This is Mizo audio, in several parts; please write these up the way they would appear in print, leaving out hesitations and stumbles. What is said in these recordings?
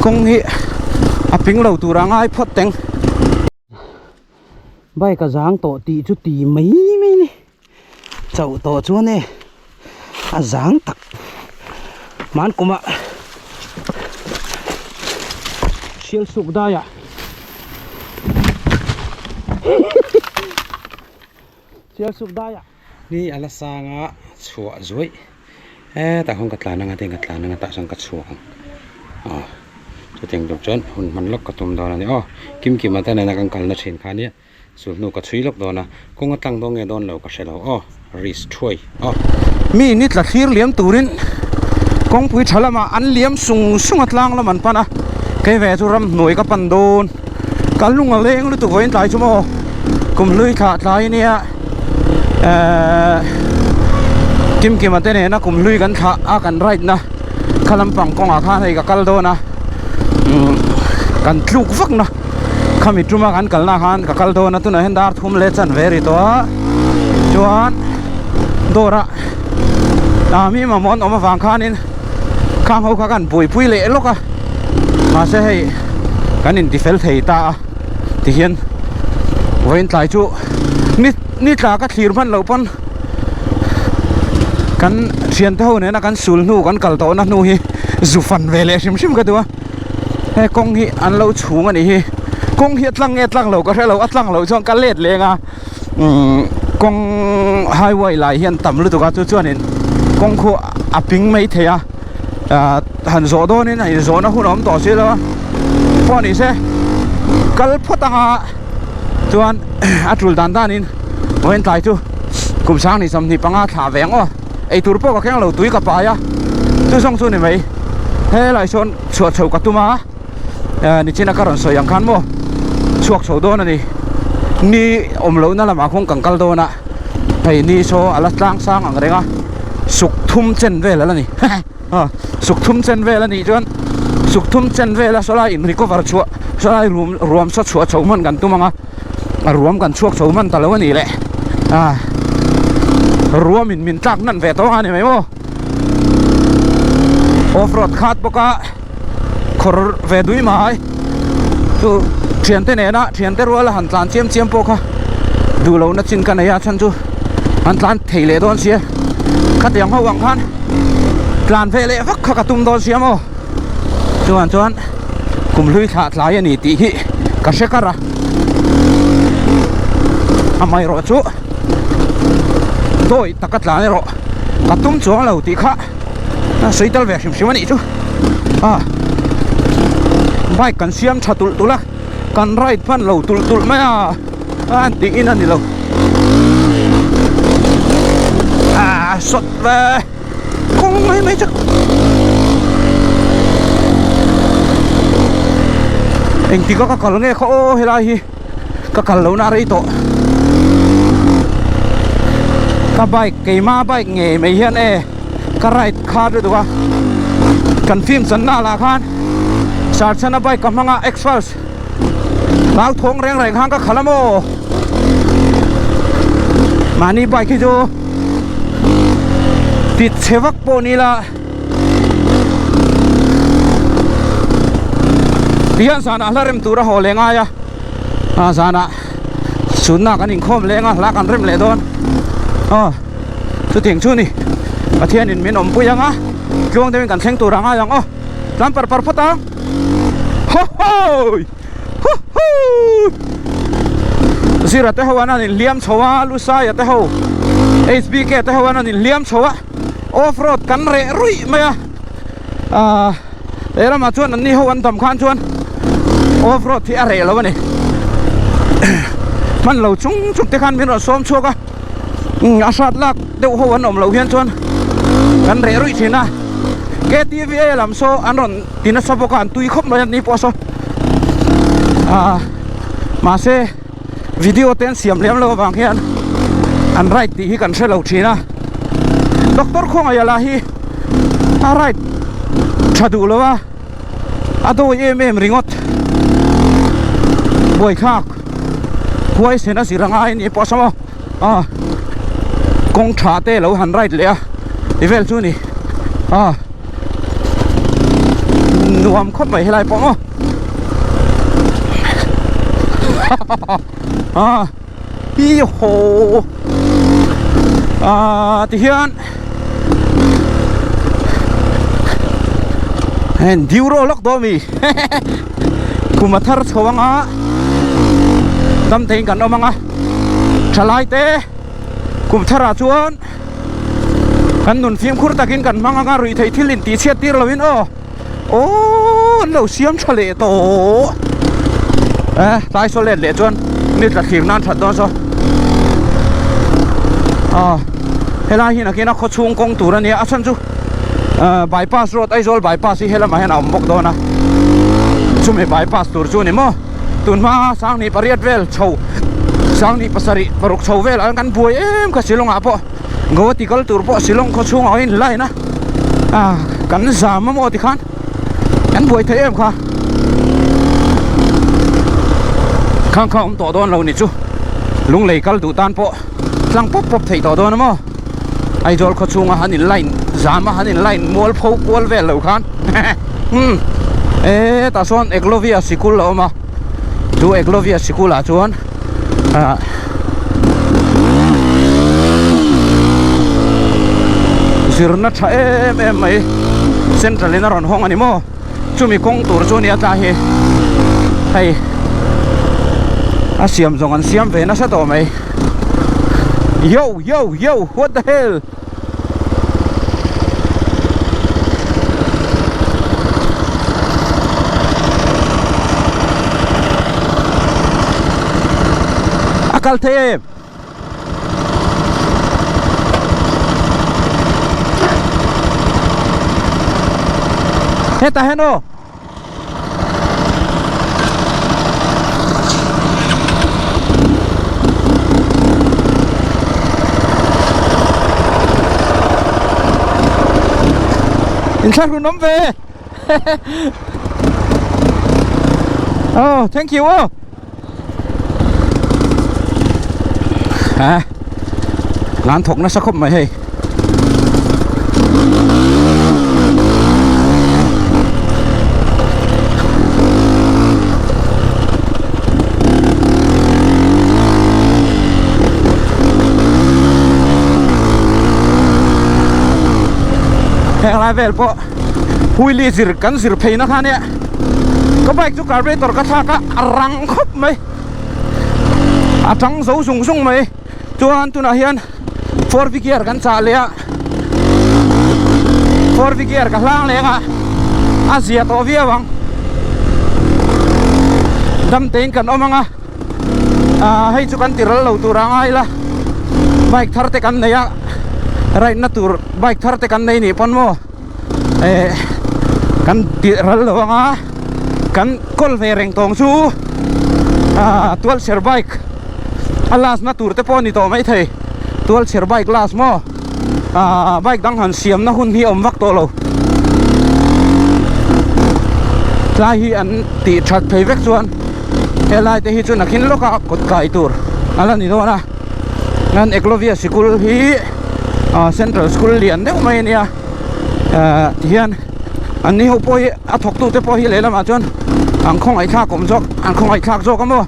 Kawng hi a ping lo tur a ngai phawt teng. Bike a zang tawh tih chu ti mai mai ni. Chauh tawh chuan e a zang tak hman kumah sial suk daiah sial suk daiah Ni a la sang a chhuah zuaih hetah khawn ka tlan anga tin ka tlan anga tah chuan ka chhuak ang aw chutiang tur chuan hun hman lawk ka tum dawn a ni aw Kimkima te nena kan kalna thin kha nia. Sulhnu ka chhui lawk dawn a, kawng a tlang dawn nge dawn lo ka hre lo aw, risk thuai aw. Mi ni tla thlir liam turin kawngpui tha lamah an liam sung sung a tlang lam an pan a, kei ve chu ramhnuai ka pan dawn, ka lung a leng lutuk vawiin tlai chu maw kum hlui thlah tlai nia ehh Kimkima te nena kum hlui kan thlah a kan ride na kha lampang kawngah khan hei ka kal dawn a umm kan tluk vak na. Khami tuma kan kalna khan ka kal dawn a tunah hian dar thum leh chan ve ri tawh a chuan dawr ah ah mi mamawh an awm avang khanin khang ho kha kan buaipui leh lawk a mahse hei kan inti fel thei ta a tihian vawiin tlai chu ni ni tla ka thlir hman loh pawn kan thiante ho nena kan sul hnu kan kal tawhna hnu hi zu fan ve leh hrim hrim ka duh a. He kawng hi an lo chhung a nih hi kawng hi a tlang nge tlang lo ka hre lo a tlang loh chuan ka let leng a umm kawng highway lai hian tam lutuk a chu chuanin kawng khu a ping mai thei a ah han zawh dawnin a inzawhna hun a awm tawh si lo a pawh ni se kal phawt anga chuan a tul dan danin vawiin tlai chu kum sang 25 thlah ve ang aw. Eitur pawh ka keng lo tui ka pai a chu zawng chu ni mai helai sawn chhuah chho ka tum a nichina ka rawn sawi ang khan maw chhuak chho dawn a ni ni awm lohna lamah khawn kan kal dawn a hei ni saw a la tlang sang ang reng a suk thum chen vel a la ni suk thum chen vel a nih chuan suk thum chen vel a sawlai in recover chhuah sawlai ruam ruam saw chhuah chho hman kan tum ang a. A ruam kan chhuak chho hman ta lo a nih le a ruamin min tlak nan ve tawh a ni mai maw off road khat bawk a khawr ve dui mai chu thiante nena thiante ruala han tlan chiam chiam pawh kha duh lohna chin ka nei a chhan chu an tlan thei leh dawn sia khatiang ho ang khan tlan ve leh vak kha ka tum dawn sia maw. Chuan chuan kum hlui thlah tlai a ni tih hi ka hre kar a amaherawh chu dawi taka tlan erawh ka tum chuang lo tih kha a sawi tel ve hrim hrim a nih chu a bike kan siam tha tulh tulh a kan ride hman lo tulh tulh mai a a tih in a ni lo a sawt ve. Kawng mai mai chu Engtik a ka kal nge kha aw helai hi ka kal lo na rei tawh ka bike keima bike ngei mai hian e ka ride kha lutuk a kan film chan na lah khan Sarchana bike ka hmang a X-Pulse hlauthawng reng reng khan ka khalh a maw mahni bike hi chu ti chhe vak pawh ni ila tihian zanah hla rem tur a haw leh ngai a ah zanah chhunna kan inkhawm leng a hla kan rem leh dawn aw chutiang chu ni Pathianin min awmpui ang a tluang deuhin kan thleng tur a ngai ang aw tlan par par phawt ang. Ho hoi! Hu hu! Zira te ho an an inhliam chho a, Lusaia te ho, HBK te ho an an inhliam chho a, off road kan reh ruih mai a, ah lehlamah chuan anni ho an dam khan chuan off road hi a reh lo a ni. Hman lo chung chung te khan min rawn sawm chhuak a, a hrat lak deuh ho an awm loh hian chuan kan reh ruih thin a. KTVA lam saw an rawn ti nasa bawk a an tui khawp mai a ni pawh saw ah mahse video te an siam lem lo avang hian an ride tih hi kan hre lo thin a doctor khawngaih lah hi a ride tha duh lo a a dawi em em ringawt buaithlak huaisen a zir angai a ni pawh saw maw ah kawng tha te lo han ride leh a ti vel chu a ni ah. Nuam khawp mai helai pawh maw. Ah hi haw ah tihian hen diu rawh lawk dawn mi kum a thar chho anga dam theiin kan awm anga thalai te kum tharah chuan kan nun fimkhur takin kan hmang anga ruih theih thil intih chhiat tir loin aw Aww an lo siam tha leh tawh e tlai saw let leh chuan ni tla thlir nan that dawn saw a helai hi nakin a khaw chhung kawng tur ania a chhan chu bypass road Aizawl bypass hi helamah hian a awm bawk dawn a chumi bypass tur chu a ni maw tunhma sanghnih pariat vel chho sanghnih pasarih paruk chho vel ah kan buai em kha Shillong ah pawh Guwahati kal tur pawh Shillong khaw chhungah a inline a. Ah kan zam a maw tikhan kan buai thei em kha khang kha awm tawh dawn lo ni chu lunglei kal duh tan pawh tlang pawp pawp thei tawh dawn a maw Aizawl khaw chhunga han in line zam a han in line mual pho kual vel lo khan umm e tah sawn Eklovia sikul a awm a chu Eklovia sikul ah chuan ah. Zirna tha em em mai central in a rawn hawng a ni maw chumi kawng tur chu a nia tla hi hei a siam zawng an siam ve nasa tawh mai yo yo yo what the hell A kal thei em? Hetah hian aw. Inthlahrun awm ve Oh thank you aw Ha Lan thawk nasa khawp mai hei Heng lai vel pawh wheelie zir kan zir phei na kha nia ka bike chu carburetor ka thlak a a rang khawp mai a tang zo zung zung mai chuan tunah hian four v gear kan chah leh a four v gear ka hlang leng a a zia tawh viau ang dam tein kan awm ang a ah hei chu kan ti ral lo tur a ngai la bike thar te kan nei a ride na tur bike thar te kan nei nih pawn maw eh kan ti ral lo ang a kan kawl ve reng tawng chu ah tual chher bike a last na tur te pawh a ni tawh maithei tual chher bike last maw ah bike dang han siam na hun hi a awm vak tawh lo tlai hi an tih that phei vek chuan helai te hi chu nakhin lawk a kawt kai tur a la ni dawn a an Eklovia sikul hi ah central school lian deuh mai a nia ah tihian an ni ho pawh hi a thawk tu te pawh hi lehlamah chuan an khawngaih thlak awm zawk an khawngaih thlak zawk a maw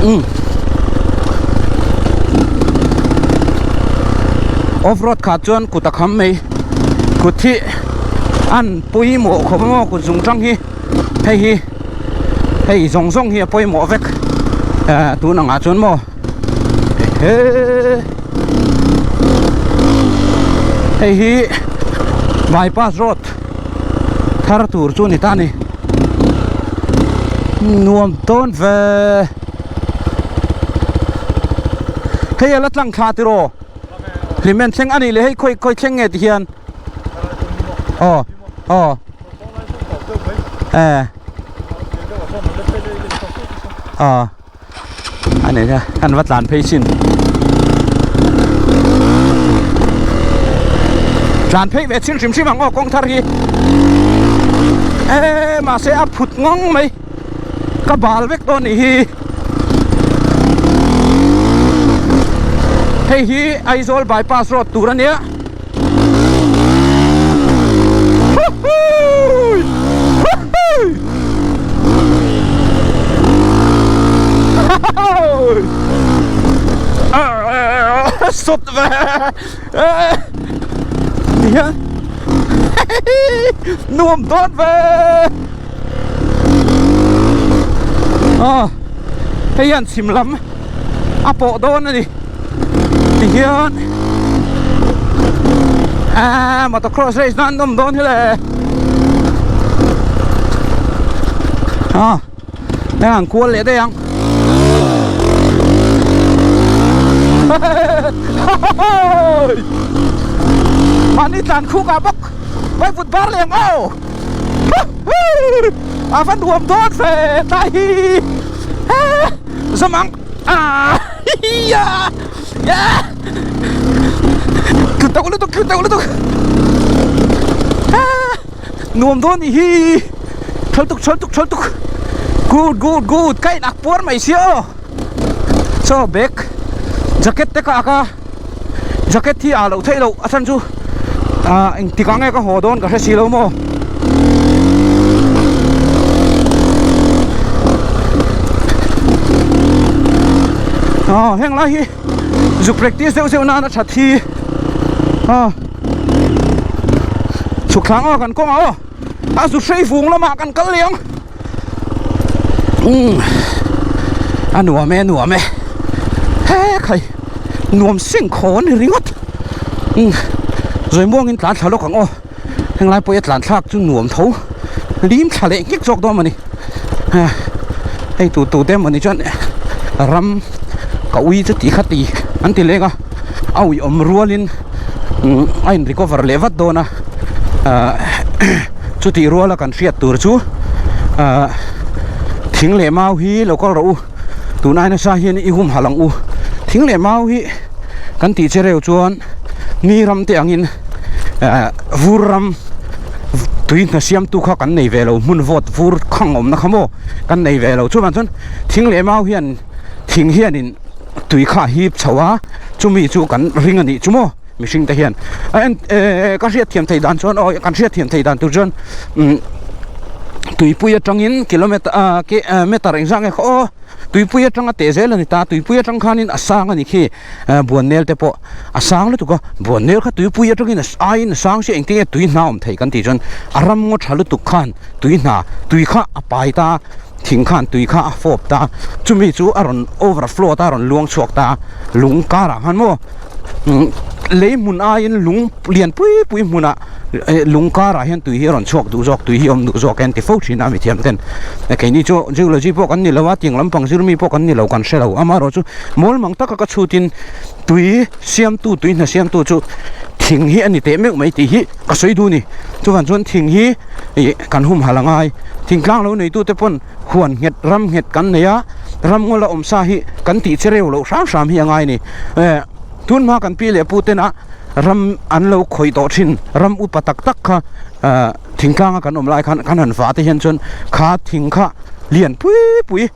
umm off road khat chuan kut a kham mai kut hi an pawimawh khawp a maw kut zung tang hi hei hi hei zawng zawng hi a pawimawh vek ah tun angah chuan maw ehe. Hei hi bypass road thar tur chu a ni ta a ni nuam tawn ve hei a la tlang thla tiraw hlimen thleng a nih leh hei khawi khawi thleng nge ti hian aw aw eh aw. A nei a an va tlan phei chin tlan phei ve chin hrim hrim ang aw kawng thar hi e mahse a phut ngawng mai ka bal vek dawn nih hi hei hi Aizawl bypass road tur a nia. vawt ve ti hian nuam dawn ve aw hei hian chhim lam a pawh dawn a ni ti hian aaa motocross race nan awm dawn hi le aw. Heng an kual leh daih ang. Mahni tlan khuk ah bawk vai vut bar leh ang aw. A va nuam dawn ve tlai hi. Zawm ang. Tlu teuh lutuk tlu teuh lutuk. Nuam dawn nih hi Thal tuk thal tuk thal tuk Good good good ka in ak puar mai sia aw Chaw bag jacket te ka ak a jacket hi ah loh theih loh a chhan chu ah engtik ah nge ka haw dawn ka hre si lo maw Aw heng lai hi Zu practice deuh deuh nan a that hi a chhuk thlang aw kan kawng ah aw a zu hrei vung lamah kan kal leh ang umm a nuam e a nuam e he khai nuam sing khaw a ni ringawt umm zawi muangin tlan thla lawk ang aw henglai pawh hi a tlan thlak chu nuam tho lim thla leh nghek zawk dawn a ni hei tu tu te mawni chuan ram ka ui chu ti kha ti an ti leng a a ui awm rualin a in recover leh vat dawn a chutih ruala kan hriat tur chu ah thing leh mau hi lo kal rawh u tun ai nasa hian i humhalh ang u thing leh mau hi kan tih che reuh chuan mi ram te angin. eh vur ram tui hna siamtu kha kan nei ve lo hmun vawt vur khang awmna kha maw kan nei ve lo chuvang chuan thing leh mau hian thing hianin tui kha a hip chho a chumi chu kan ring a nih chu maw mihring te hian a en eh ka hriat thiam theih dan chuan aw kan hriat thiam theih dan tur chuan umm tuipui atangin kilometer ah ke meter engzah nge kha aw tuipui atanga teh zel a ni ta tuipui atang khanin a sang a ni khi. Buan nel te pawh a sang lutuk a, buan nel kha tuipui atangin a aiin a sang sia engtin nge tui hna awm thei kan tih chuan a ram ngaw tha lutuk khan tui hna tui kha a pai ta thing khan tui kha a fawp ta chumi chu a rawn overflow ta a rawn luang chhuak ta lung karah khan maw lei hmun aiin lung lian pui pui hmunah lung karah hian tui hi a rawn chhuak duh zawk tui hi a awm duh zawk a ti fo thin a mithiam ten keini chu geology pawh kan ni lo a tiang lampang zir mi pawh kan ni lo kan hre lo amaherawhchu Mawl mang taka ka chhutin tui siamtu tui hna siamtu chu thing hi a ni teh meuh mai tih hi ka sawi duh a ni. Chuvang chuan thing hi ih kan humhalh a ngai. Thingtlang lo neitute pawn huan nghet ram nghet kan nei a, ram ngaw la awm sa hi kan tih che reu loh hram hram hi a ngai a ni. Eh tun hma kan pi leh pu tena ram an lo khawih tawh thin ram upa tak tak kha ah thingtlanga kan awm lai khan kan han vah te hian chuan kha thing kha lian pui pui.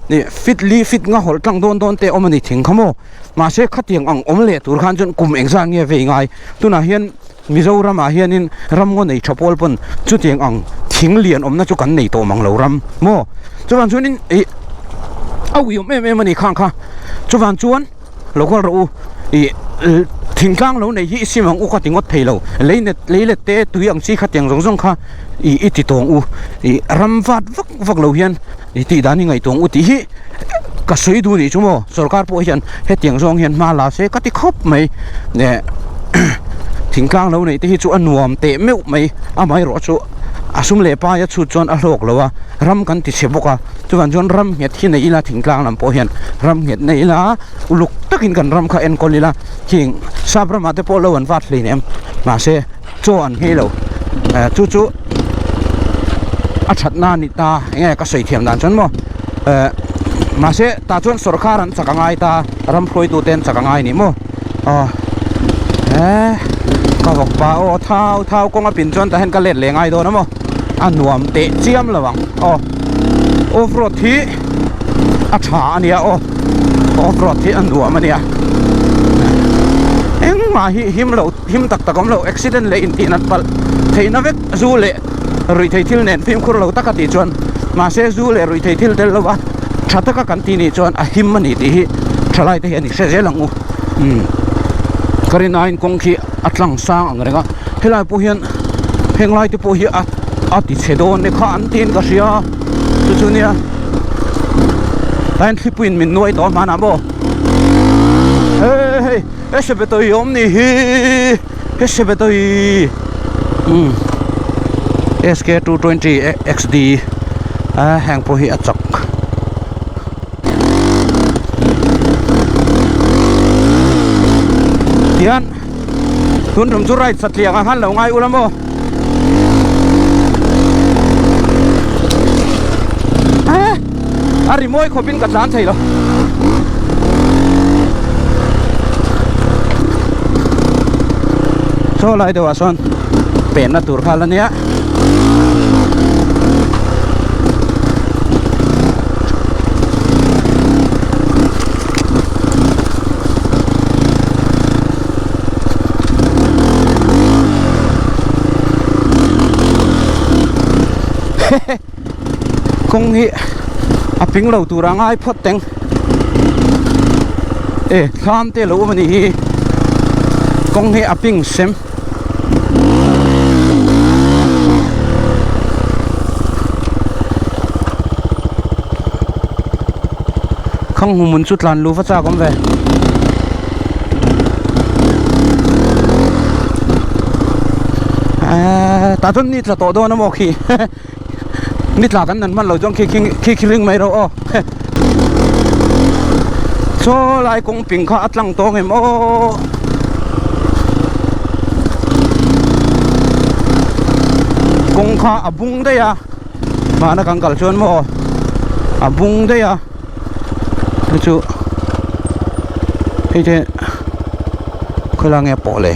Ih fit li fit nga hawlh tlang dawn dawn te a awm a ni thing kha maw mahse khatiang ang awm leh tur khan chuan kum engzat nge vei ngai tunah hian Mizoram ah hianin ram ngaw nei tha pawl pawn chutiang ang thing lian awmna chu kan nei tawh mang lo ram maw chuvang chuanin ih a ui awm em em a ni khang kha chuvang chuan lo kal rawh u ih thingtlang lo nei hi i sim ang u ka ti ngawt thei lo lei net lei let te tui ang chi khatiang zawng zawng kha ih i ti tawng u ih ram vat vak vak lo hian. I tih dan hi ngaihtuah ang u tih hi ka sawi duh nih chu maw sorkar pawh hian hetiang zawng hian hma la se ka ti khawp mai eh thingtlang lo neih te hi chu a nuam teh meuh mai amaherawh chu a sum leh pai a chhut chuan a hlawk lo a ram kan ti chhe bawk a chuvang chuan ram nghet hi nei ila thingtlang lam pawh hian ram nghet nei ila uluk takin kan ram kha enkawl ila khing sap ramah te pawh lo an vat hlei nem mahse chaw an nghei lo eh chu chu a that na a ni ta enge ka sawi thiam dan chuan maw eh mahse tah chuan sawrkar an chak a ngai ta ram hruaitu te an chak a ngai a ni maw aw eh ka vawk pa aw thau thau kawng a pin chuan tah hian ka let leh ngai dawn a maw a nuam teh chiam lo ang aw off road hi a tha a nia aw off road hi a nuam a nia engmah hi him lo. Him tak tak awm lo, accident leh intih nat palh theihna vek zu leh ruihthei thil nen fimkhur lo taka tih chuan mahse zu leh ruihthei thil tel lova tha taka kan tih nih chuan a him a ni tih hi thalai te hian i hre zel ang u. Umm. Ka rin aiin kawng khi a tlang sang ang reng a, helai pawh hian heng lai te pawh hi a a ti chhe dawn e kha an tiin ka hria chu chu nia tlaiin thlipuiin min nuai tawh a hmanah maw hei hei he sebetawi awm ni hi he sebetawi umm SK 220 XD a heng pawh hi a chak. Tihian tun tum chu ride satliah ang khan lo ngai ula maw a ri mawi khawpin ka tlan thei lo. Saw lai deuhah sawn penna tur kha la nia. Kawng hi a ping lo tur a ngai phawt teng e thlam te lo awm a nih hi kawng hi a ping sem. Khang hmumun chu tlan lu va chak awm ve. Eee tah chuan ni tla tawh dawn a maw khi ni tla kan nan hman lo chuan khi khi khi khi ring mai rawh aw saw lai kawng ping kha a tlang tawng em aw kawng kha a bung daih a mahna kan kal chuan maw a bung daih a chu chu hei te khawilai nge pawh le.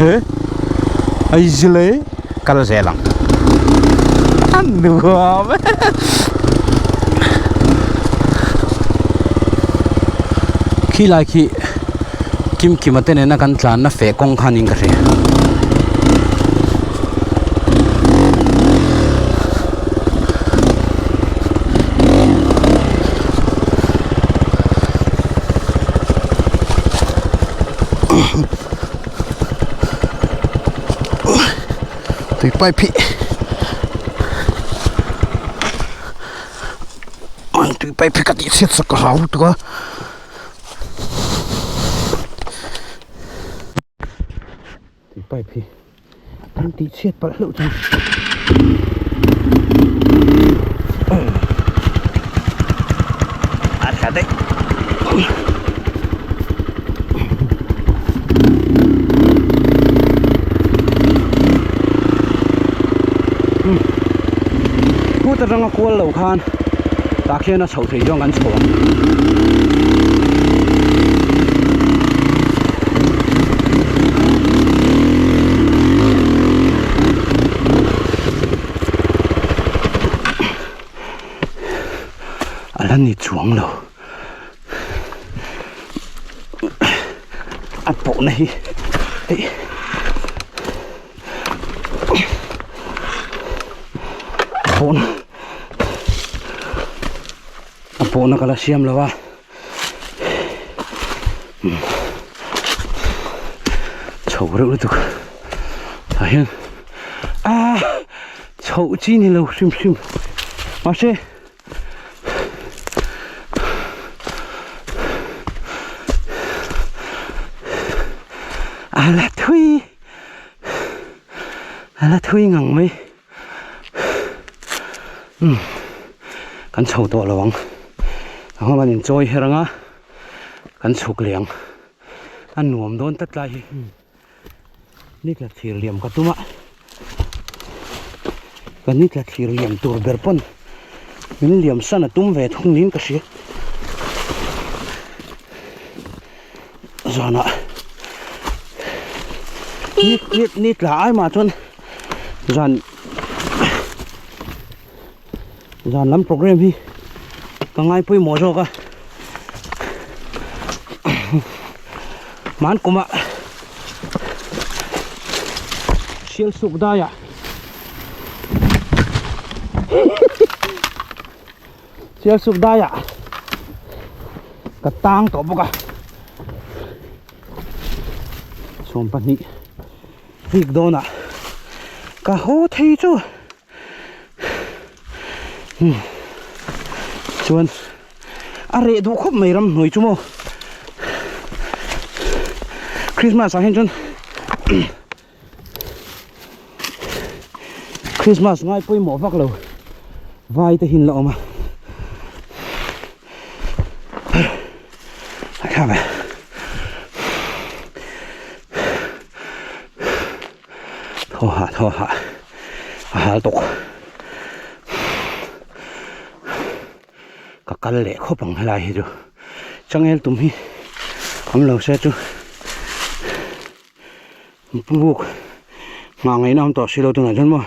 He ai zile kal zel ang a nuam khi lai khi kim kima te nena kan tlanna feh kawng khan in ka hria. Tui pipe hi tui pipe hi ka tih chhiat sak ka hlau lutuk a. Tui pipe hi an tih chhiat palh hlauh chuan a tla daih. Phut atanga kual lo khan tah khian a chhoh theih zawng kan chho ang. A la ni chuang lo. A pawhna hi hei. Pawhna a pawhna ka la siam lo a chho reuh lutuk tah hian ah chhoh chi ni lo hrim hrim mahse A la thui a la thui ngang mai umm kan chho tawh lo ang a hma in chawi her anga kan chhuk leh ang a nuam dawn tlat lai hi ni tla thlir liam ka tum a ka ni tla thlir liam tur ber pawn min liam san a tum ve thung niin ka hria. Zanah ni ni ni tla ai mah chuan zan zan lam program hi ka ngai pawimawh zawk a hmankumah sial suk daiah sial suk daiah ka tang tawh bawk a 12 rik dawnah ka haw thei chu hmm chuan a reh duh khawp mai ramhnuai chu maw Christmas ah hian chuan Christmas ngai pawimawh vak lo vai te hin la awm a thlak e thaw hah thaw hah a hal tawk ka kal leh khawp ang helai hi chu changel tum hi awm lo se chu Buk nghah ngaihna awm tawh si lo tunah chuan maw.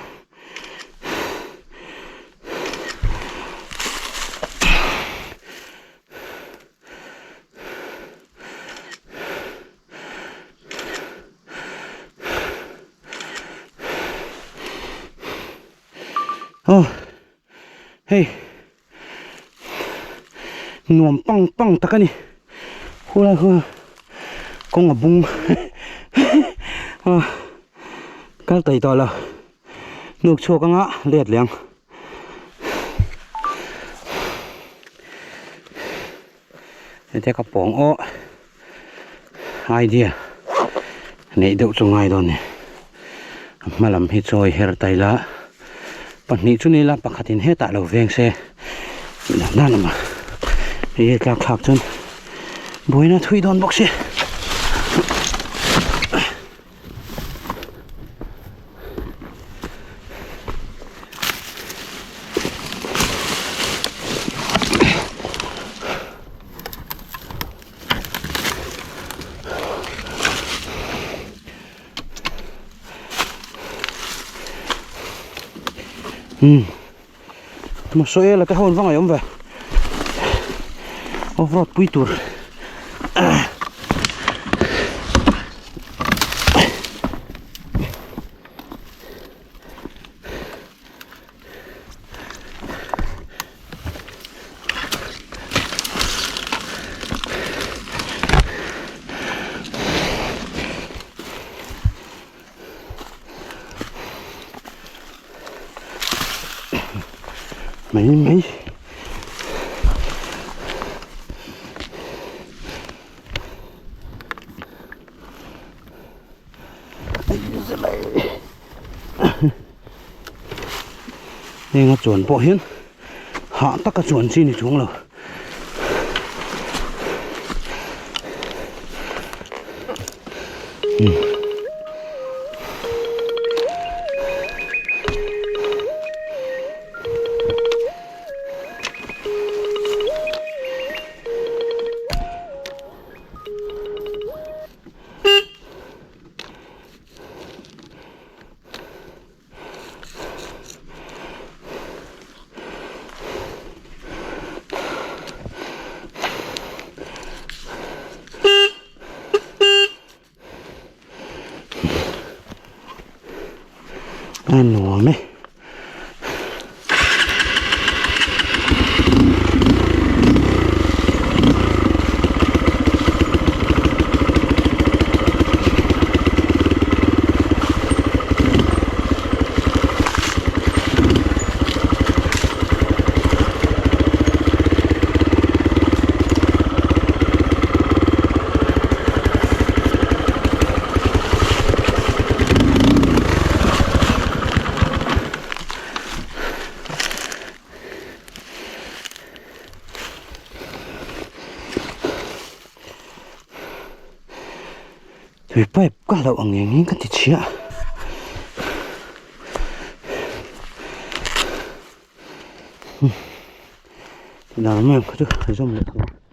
Aw hei. Nuam pang pang tak a ni khulai khu kawng a bung kal taih tawh lo hnuk chhuak anga let leh ang. Hete ka pawng aw idea neih deuh chu ngai dawn ni a hma lam hi chawi her ta ila pahnih chu ni ila pakhatin hetah lo veng se dan dan a hei hi tlak thlak chuan buaina thui dawn bawk si. Hmm. Mà sawi la te ho an va ngaihawm ve. Off road pui tur. Mai mai. Heng a chuan pawh hian hah taka chuan chi ni chung lo. A nuam e. Tui pipe ka hlauh ang eng in ka ti chhiah. Dar mai ang kha chu a zawm leh tawh.